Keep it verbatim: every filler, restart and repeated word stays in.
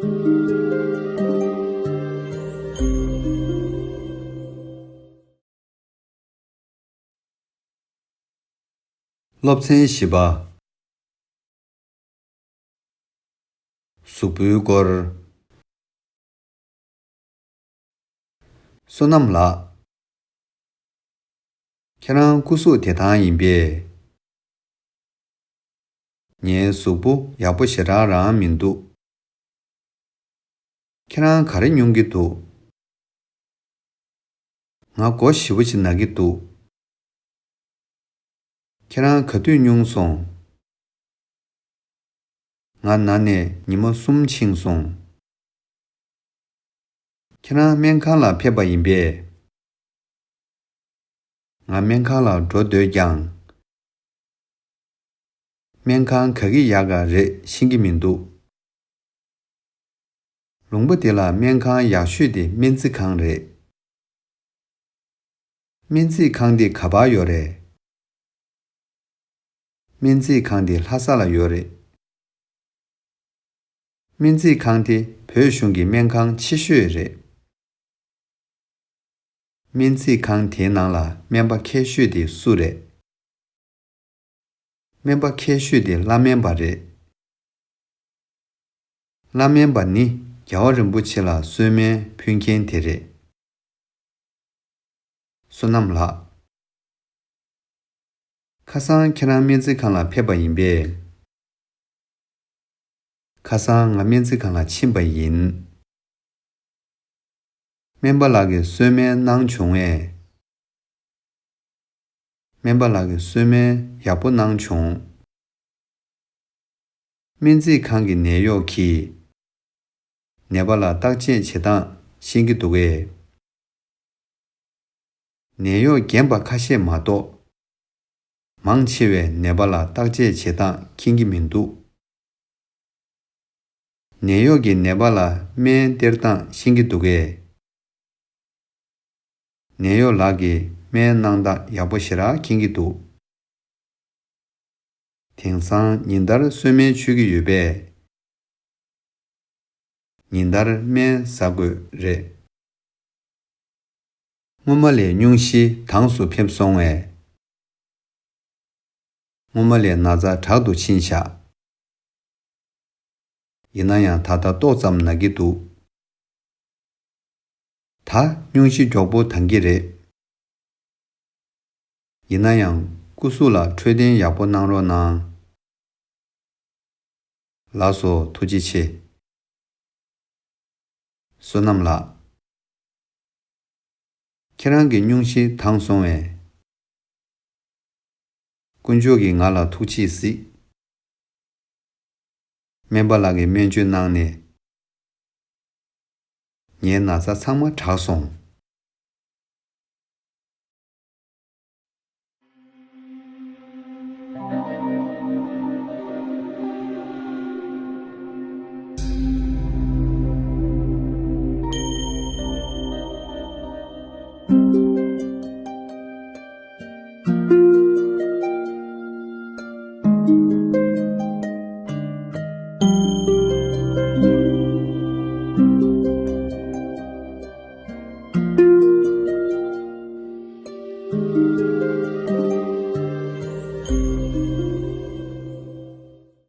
སློབ་ཚན་བཞི་པ། གཟུགས་པོའི་སྐོར། བསོད་ནམས་ལགས། ཁྱེད་རང་སྐུ་གཟུགས་བདེ་ཐང་ཡིན་པས། ངའི་གཟུགས་པོ་ཡག་པོ་ཞེ་དྲག་རང་མི་འདུག་ཁྱེད་རང་ག་རེ་སྨྱོ་གི་འདུག་ང་མགོ་ཞེ་པོ་ཅིག་ན་གི་འདུག་ཁྱེད་རང་ག་དུས་སྨྱོ་སོང་། ང་ན་ནས་ཉི་མ་གསུམ་ཕྱིན་སོང་། ཁྱེད་རང་སྨན་ཁང་ལ་ཕེབས་པ་ཡིན་པས། ང་སྨན་ཁང་ལ་འགྲོ་འདོད་ཀྱང་། སྨན་ཁང་ག་གི་ཡག་ག་རེད་ཤེས་ཀྱི་མི་འདུག་ལུང་པ་འདི་ལ་སྨན་ཁང་ཡག་ཤོས་དེ་སྨན་རྩིས་ཁང་རེད། སྨན་རྩིས་ཁང་དེ་ག་པར་ཡོད་རེད། སྨན་རྩིས་ཁང་དེ་ལྷ་ས་ལ་ཡོད་རེད། སྨན་རྩིས་ཁང་དེ་བོད་གཞུང་གི་སྨན་ཁང་ཆེ་ཤོས་རེད། སྨན་རྩིས་ཁང་དེའི་ནང་ལ་སྨན་པ་མཁས་ཤོས་དེ་སུ་རེད། སྨན་པ་མཁས་ཤོས་དེ་བླ་སྨན་པ་རེད། བླ་སྨན་པ་ནི་རྒྱལ་བ་རིན་པོ་ཆེ་ལ་གསོལ་སྨན་ཕུལ་མཁན་དེ་རེད། བསོད་ནམས་ལགས། ཁ་སང་ཁྱེད་རང་སྨན་རྩིས་ཁང་ལ་ཕེབས་པ་ཡིན་པས། ཁ་སང་ང་སྨན་རྩིས་ཁང་ལ་ཕྱིན་པ་ཡིན། སྨན་པ་ལགས་ཀྱིས་གསོལ་སྨན་གནང་བྱུང་ངས། སྨན་པ་ལགས་ཀྱིས་གསོལ་སྨན་ཡག་པོ་གནང་བྱུང་། སྨན་རྩིས་ཁང་གི་ནད་གཡོག་གིས་ནད་པ་ལ་བརྟག་དཔྱད་བྱེད་སྟངས་ཤེས་ཀྱི་འདུག་གས། ནད་གཡོག་རྒན་པ་ཁ་ཤས་མ་གཏོགས། མང་ཆེ་བས་ནད་པ་ལ་བརྟག་དཔྱད་བྱེད་སྟངས་མཁྱེན་གྱི་མི་འདུག་ནད་གཡོག་གིས་ནད་པ་ལ་སྨན་སྟེར་སྟངས་ཤེས་ཀྱི་འདུག་གས། ནད་གཡོག་ལགས་ཀྱིས་སྨན་གནང་སྟངས་ཡག་པོ་ཞེ་དྲག་མཁྱེན་གྱི་འདུག་དེང་སང་ཉིན་ལྟར་གསོལ་སྨན་མཆོད་ཀྱི་ཡོད་པས། ཉིན་ལྟར་སྨན་ཟ་དགོས་རེད། སྔོན་མ་ལས་སྙུང་གཞི་དྭངས་སུ་ཕེབས་སོང་བས། སྔོན་མ་ལས་ན་ཚ་དྲག་ཏུ་ཕྱིན་བཞག་ཡིན་ན་ཡང་ད་ལྟ་ཏོག་ཙམ་ན་གི་འདུག་ད་སྙུང་གཞི་མགྱོགས་པོ་ལྡང་གི་རེད། ཡིན་ན་ཡང་སྐུ་གཟུགས་ལ་འཕྲོད་བསྟེན་ཡག་པོ་གནང་རོགས་གནང་། ལགས་སོ། ཐུགས་རྗེ་ཆེ། བསོད་ནམས་ལགས། ཁྱེད་རང་གི་སྙུང་གཞི་དྭངས་སོང་བས། དཀོན་མཆོག་གིས་ང་ལ་ཐུགས་རྗེས་གཟིགས། སྨན་པ་ལགས་ཀྱིས་སྨན་བཅོས་གནང་ནས། ངའི་ན་ཚ་ཚང་མ་དྲག་སོང་།